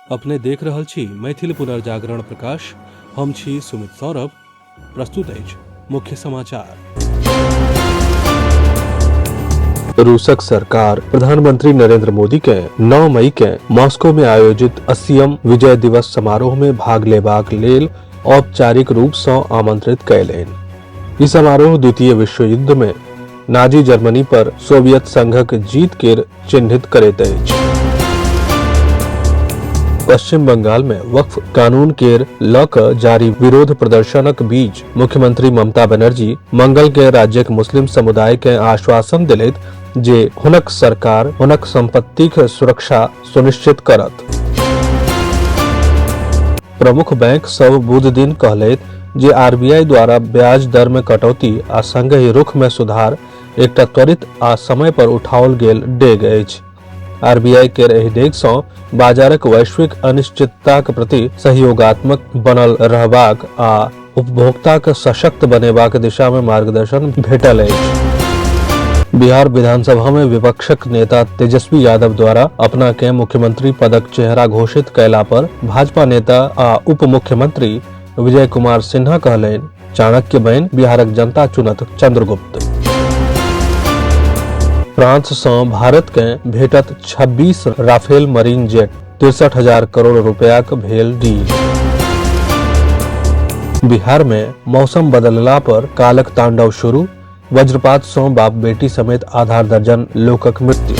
अपने देख रहल छी मैथिल पुनर्जागरण प्रकाश। हम छी सुमित सौरभ। प्रस्तुत अछि मुख्य समाचार। रूसक सरकार प्रधानमंत्री नरेंद्र मोदी के 9 मई के मॉस्को में आयोजित 80म विजय दिवस समारोह में भाग लेबाक लेल औपचारिक रूप सँ आमंत्रित कयलनि। ई समारोह द्वितीय विश्व युद्ध में नाजी जर्मनी पर सोवियत संघक जीत केर चिन्हित करैत अछि। पश्चिम बंगाल में वक्फ कानून केर ल क जारी विरोध प्रदर्शनक बीच मुख्यमंत्री ममता बनर्जी मंगल के राज्यक मुस्लिम समुदाय के आश्वासन दिलैत जे हुनक सरकार हुनक संपत्तिक सुरक्षा सुनिश्चित करत। प्रमुख बैंक सब बुध दिन कहलैत जे आरबीआई द्वारा ब्याज दर में कटौती आ संगहि रुख में सुधार एकटा त्वरित आ समय पर उठाओल गेल डेग अछि। आरबीआई केर एहि डेग सँ बाजारक वैश्विक अनिश्चितताक प्रति सहयोगात्मक बनल रहबाक आ उपभोक्ताक सशक्त बनेबाक दिशा में मार्गदर्शन भेटल अछि। बिहार विधानसभा में विपक्षक नेता तेजस्वी यादव द्वारा अपना के मुख्यमंत्री पदक चेहरा घोषित कयला पर भाजपा नेता आ उप मुख्यमंत्री विजय कुमार सिन्हा कहलनि, चाणक्य बनि बिहारक जनता चुनत चंद्रगुप्त। फ्रांस सँ भारत के भेटत 26 राफेल मरीन जेट, 63,000 करोड़ रुपयाक भेल डील। बिहार में मौसम बदलला पर कालक तांडव शुरू, वज्रपात सँ बाप बेटी समेत आधा दर्जन लोकक मृत्यु।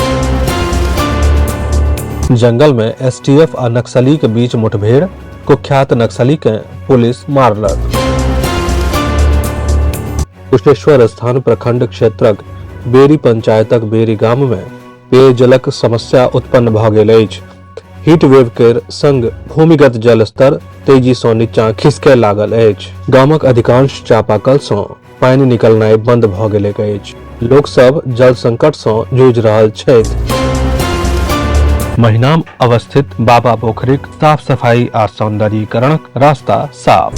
जंगल में एसटीएफ आ नक्सली के बीच मुठभेड़, कुख्यात नक्सली के पुलिस मारलक। कुशेश्वर स्थान प्रखंड क्षेत्रक बेरी पंचायतक बेरी गाम में पेयजलक समस्या उत्पन्न भ गेल अछि। हीट वेव केर संग भूमिगत जल स्तर तेजी सँ नीचा खिसकय लागल अछि। गामक अधिकांश चापाकल सँ पानि निकलनाइ बंद भ गेलैक अछि। लोक सब जल संकट सँ जूझि रहल छथि। महिनाम अवस्थित बाबा पोखरिक साफ सफाई आ सौंदर्यीकरणक रास्ता साफ।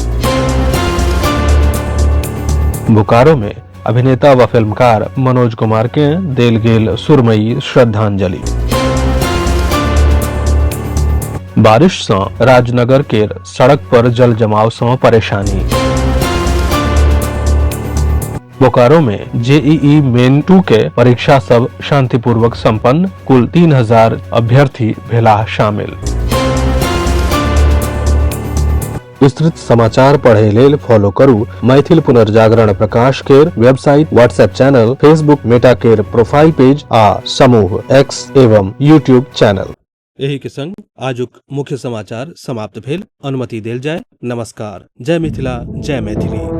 बोकारो में अभिनेता व फिल्मकार मनोज कुमार के देल गेल सुरमयी श्रद्धांजलि। बारिश सँ राजनगर केर सड़क पर जल जमाव सँ परेशानी। बोकारो में जेईई मेन 2 के परीक्षा सब शांतिपूर्वक संपन्न, कुल 3000 अभ्यर्थी भेलाह शामिल। विस्तृत समाचार पढ़े लेल फॉलो करू मैथिल पुनर्जागरण प्रकाश केर website, WhatsApp channel, Facebook Meta केर प्रोफाइल पेज आ समूह एक्स एवं यूट्यूब चैनल। एही के संग आजुक मुख्य समाचार समाप्त भेल। अनुमति देल जाय। नमस्कार। जय मिथिला, जय मैथिली।